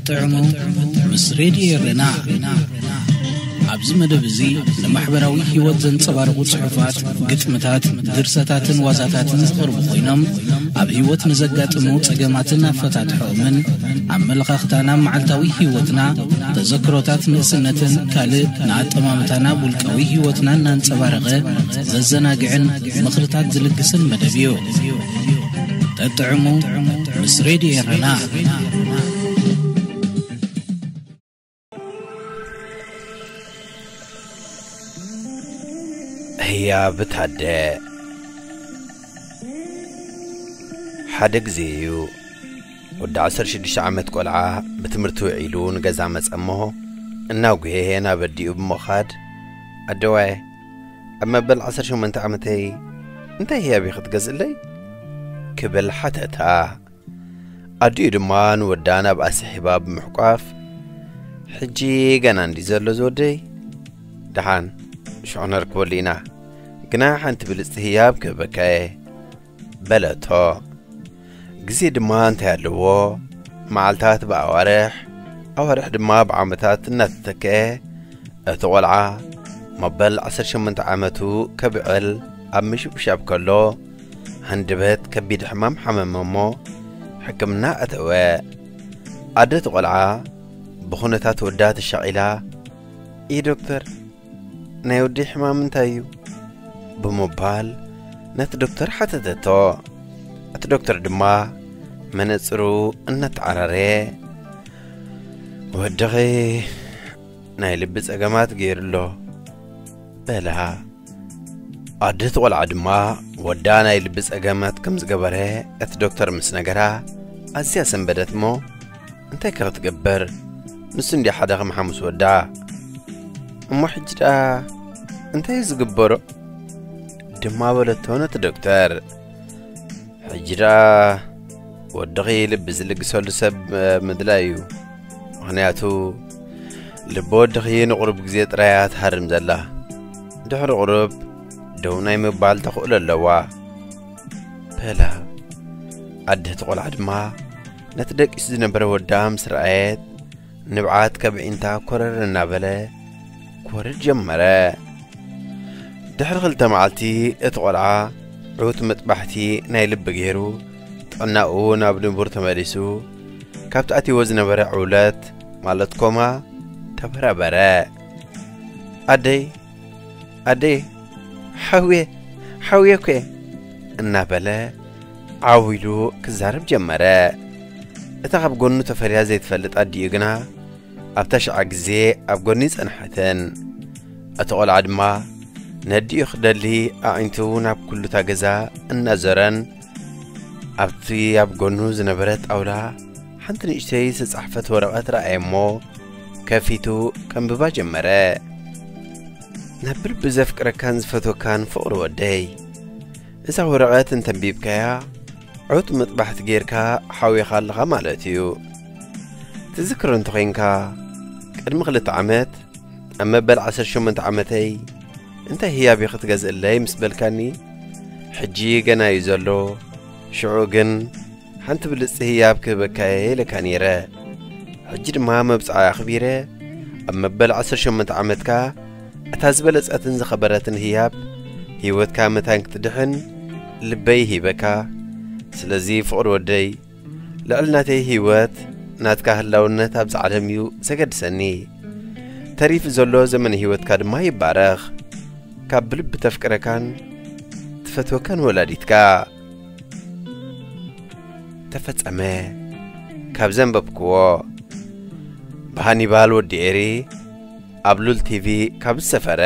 ጠጥዕሙ ምስ ሬድዮ ኤረና። ኣብዚ መደብ እዚ ንማሕበራዊ ህይወት ዘንጸባርቑ ጽሑፋት፣ ግጥምታት፣ ድርሰታትን ዋዛታትን ዝቐርቡ ኮይኖም፣ ኣብ ህይወት ንዘጋጥሙ ጸገማትን ኣፈታትሖምን፣ ኣመለኻኽታና፣ መዓልታዊ ህይወትና፣ ተዘክሮታት ንእስነትን ካልእ ንኣጠማምታና ውልቃዊ ህይወትና እናንጸባረቐ ዘዘናግዕን ምኽርታት ዝልግስን መደብ እዩ። ጠጥዕሙ ምስ ሬድዮ ኤረና። ህያብ ታደ። ሓደ ግዜ እዩ፣ ወዲ ዓሰርተ ሽዱሽተ ዓመት ቆልዓ ብትምህርቲ ውዒሉ ንገዛ መጸ እሞ፣ እናጉሄየ ናብ ኣዲኡ ብምኻድ፣ "ኣደዋይ፣ ኣብ መበል ዓሰርተ ሸሞንተ ዓመተይ እንታይ ህያብ ኢኺ ትገዝእለይ?" ክብል ሓተታ። ኣዲኡ ድማ ንወዳ ናብ ኣስሒባ ብምሕቋፍ፣ "ሕጂ ገና እንዲ ዘሎ ዝወደይ፣ ደሓን ሽዑ ነርክበሉ ኢና፣ ግና ሓንቲ ብልጽቲ ህያብ ክህበካየ" በለቶ። ግዜ ድማ እንታይ ኣለዎ፣ መዓልታት ብኣዋርሕ፣ ኣዋርሕ ድማ ብዓመታት እናተተክአ፣ እቲ ቆልዓ መበል ዓሰርተ ሸሞንተ ዓመቱ ከብዕል ኣብ ምሽብሻብ ከሎ፣ ሃንደበት ከቢድ ሕማም ሓመመ እሞ፣ ሕክምና ኣተወ። ኣደ እቲ ቆልዓ ብኹነታት ወዳ ተሻቒላ፣ "ኢ ዶክተር፣ ናይ ወዲ ሕማም እንታይ እዩ?" ብምባል ነቲ ዶክተር ሓተተቶ። እቲ ዶክተር ድማ መነጽሩ እናተዓራረየ፣ "ወድኺ ናይ ልቢ ጸገማት ገይሩ ኣሎ" በላ። ኣደ እቲ ቆልዓ ድማ ወዳ ናይ ልቢ ጸገማት ከም ዝገበረ እቲ ዶክተር ምስ ነገራ፣ ኣዝያ ሰንበደት እሞ፣ "እንታይ ከ ክትገብር? ንሱ እንዲ ሓደ ከም ሓሙስ ወዳ። እሞ ሕጂ ደኣ እንታይ እዩ ዝግበሮ?" ድማ በለቶ ነቲ ዶክተር። "ሕጂ ደኣ ወድኺ ልቢ ዝልግሰሉ ሰብ ምድላይ እዩ። ምኽንያቱ ልቢ ወድኺ ንቑሩብ ግዜ ጥራይ እያ ትሃርም ዘላ። ድሕሪ ቁሩብ ደው ናይ ምባል ተኽእሎ ኣለዋ" በላ። ኣደ እቲ ቆልዓ ድማ ነቲ ደቂሱ ዝነበረ ወዳ ምስ ረኣየት፣ ንብዓት ከብዒንታ ኮረር እናበለ ክወርድ ጀመረ። ድሕሪ ክልተ መዓልቲ እቲ ቆልዓ ዕውት መጥባሕቲ ናይ ልቢ ገይሩ፣ ጥዕናኡ ናብ ንቡር ተመሊሱ፣ ካብቲ ኣትይዎ ዝነበረ ዕውለት፣ ማለት ኮማ፣ ተበራበረ። "ኣደይ፣ ኣደይ፣ ሓውየ፣ ሓውየ እኮ" እናበለ ዓው ኢሉ ክዛረብ ጀመረ። እታ ካብ ጎኑ ተፈልያ ዘይትፈልጥ ኣዲኡ ግና ኣብታ ሽዓ ግዜ ኣብ ጎኒ ጸንሐትን። እቲ ቆልዓ ድማ ነዲኡ ክደሊ ኣዒንቱ ናብ ኩሉታ ገዛ እናዞረን ኣብቲ ኣብ ጎኑ ዝነበረ ጣውላ ሓንቲ ንእሽተይ ዝተጻሕፈት ወረቐት ረኣየ እሞ ከፊቱ ከንብባ ጀመረ። "ናብ ብልቢ ዘፍቅረካን ዝፈትወካን ፍቕሪ ወደይ፣ እዛ ወረቐት እንተንቢብካያ ዕውት መጥባሕቲ ጌርካ ሓዊኻ ኣለኻ ማለት እዩ። ትዝክር እንተኾይንካ፣ ቅድሚ ክልተ ዓመት ኣብ መበል ዓሰርተ ሸሞንተ ዓመተይ እንታይ ህያብ ኢኺ ትገዝእለይ ምስ በልካኒ፣ ሕጂ ገና እዩ ዘሎ፣ ሽዑ ግን ሓንቲ ብልጽቲ ህያብ ክህበካየ ኢለካ ነይረ። ሕጂ ድማ መብጽዓ ኣኽቢረ ኣብ መበል ዓሰርተ ሸሞንተ ዓመትካ እታ ዝበለጸትን ዝኸበረትን ህያብ ህይወትካ መታን ክትድሕን ልበይ ሂበካ። ስለዚ ፍቕሪ ወደይ፣ ልዕሊ ናተይ ህይወት ናትካ ህላውነት ኣብዚ ዓለም እዩ ዘገድሰኒ። ተሪፉ ዘሎ ዘመነ ህይወትካ ድማ ይባረኽ። ካብ ብልቢ ተፍቅረካን ትፈትወካን ወላዲትካ። ተፈጸመ። ካብ ዘንበብክዎ። ብሃኒባል ወዲ ኤሪ፣ ኣብ ሉል ቲቪ ካብ ዝሰፈረ።